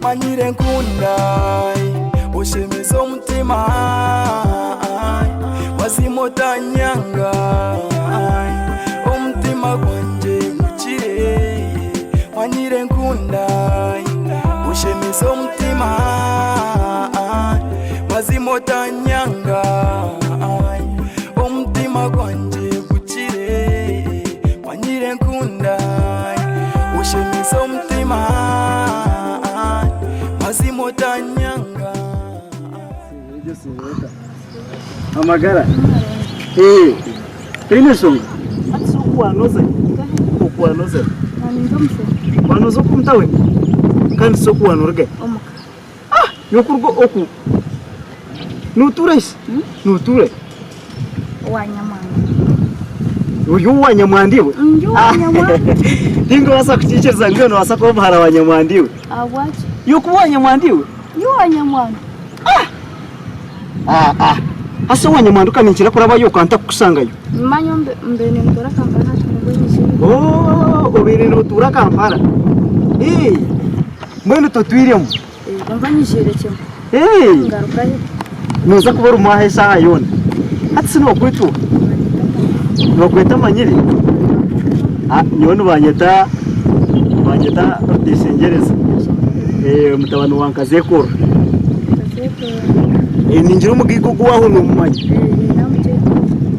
Manyire nkunda oshemeza omutima Mazima otanyanga Omutima gwangye gukire Manyire nkunda oshemeza omutima Mazima otanyanga Omutima gwangye gukire Manyire nkunda oshemeza omutima Mazima otanyanga. Amagara eh toine nshonga hati shi oku wanoza oku wanoza wanoza oku omu tawuni kandi shi oku wanoruga ah yokuruga oku notuura shi notuura Owa Nyamwanda. Ori owa Nyamwanda iwe? Ndi owa Nyamwanda. Tinkubaasa kukiikiriza ngu iwe noobaasa kuba muhara wa Nyamwanda iwe. Ahabwaki? Iwe kuba owa Nyamwanda iwe? Ndi owa Nyamwanda. Ah ah. Hasa owa Nyamwanda okaninkira kurabayo okanta kukushangayo. Manya mbaire nintuura Kampala hati nibwo nyizire. Oh, obaire nootuura Kampala. Ee, mbwenu totwiremu? Kwonka nyiziire kimwe. Ee, Ngarukayo. nooza kuba orimu aha eshaaha yoona. Hati shi nookwetwa oha? Nibakweta Manyire? Ah, nyowe nibanyeta nibanyeta Ruteshengyereza. Ee, mutabani wa Nkazeekorra. Ee, ningira omugaiga ogu waaho noomumanya.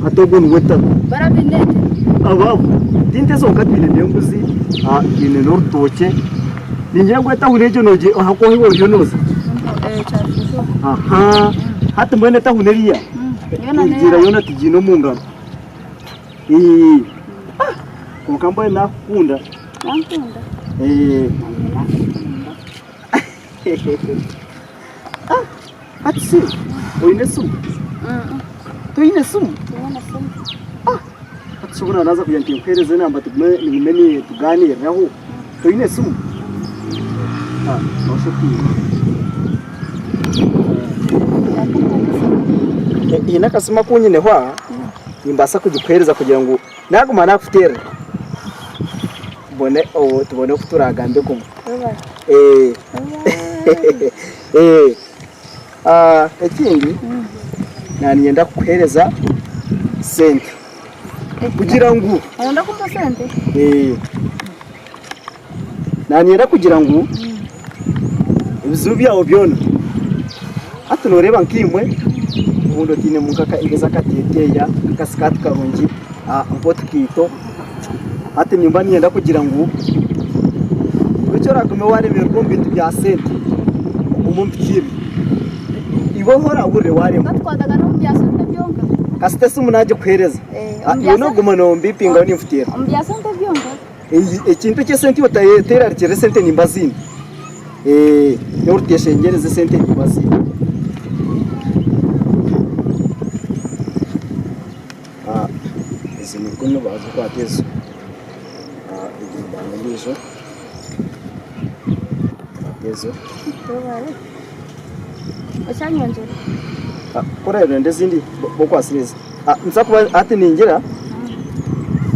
Hati ogwo niwe tata. Abaabo, ti nte zonka twine n'embuzi, ah, twine n'orutookye. Ningira ngu etahuni egyo nogi ahakuba ahu oriyo nooza. Aha hati mbwenu etahuni eriya tugiira yoona tugiine omu ngaro. Ah, kwonka mbwenu nakukunda. Ah, hati shi oine esimu? Toine esimu? Ah, hati shi obu naaza kugira nti nkuheereze enamba tugume nigume tugaaniireho. Toine esimu? Ah, noosha otiine. Haine akasimu aku nyineho aha, nimbaasa kugikuheereza kugira ngu naaguma naakuteerera mbone tubone oku turaagambe kumwe. Ekindi naaba niinyenda kukuheereza sente kugira ngu. Noyenda kumpa sente? Naaba niinyenda kugira ngu ebizibu byawe byona hati nooreeba nkaimwe obundi otainemu nk'akateteeya, nk'akasikaati karungi, nk'otukaito. Hati nimba niinyenda kugira ngu iwe eki oraagume waaremererwa omu bintu bya sente ogume ompikiirire. Iwe ahu oraahurire waaremwa. Batukwatagana omu bya sente byonka. Kasita esimu naagikuheereza, Omu bya iwe nooguma noombipingaho ninkuteera. Omu bya sente byonka. Ekintu eky'esente iwe oteerarikirira esente nimba ziine. Nyowe oruteeshengyereza esente nimba ziine. Ezi ni rukumi bazikwata ezo egi nibanga endiijo kwata ezo. Ku oraabe noyenda ezindi okwatsire ezi. Nituza kuba hati ningira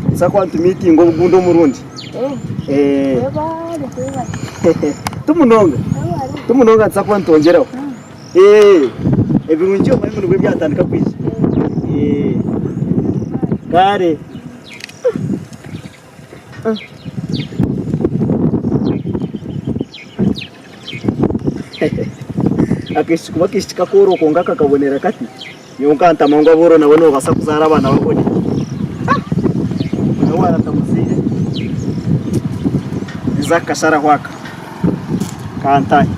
nituza kuba nitumiitinga obugundi omurundi. Ti munonga ti munonga nituza kuba nitwongyeraho. Ebirungi omanye ngu nibwo byatandika kwija. Kare. Akaishiki kuba akaishiki kakooro kwonka kakabonera kati, nyowe nkantama ngu abooro nabo nibabaasa kuzaara abaana baboneire. Nawe waaratamuzaire, ninza kukasharaho aka, kantahe.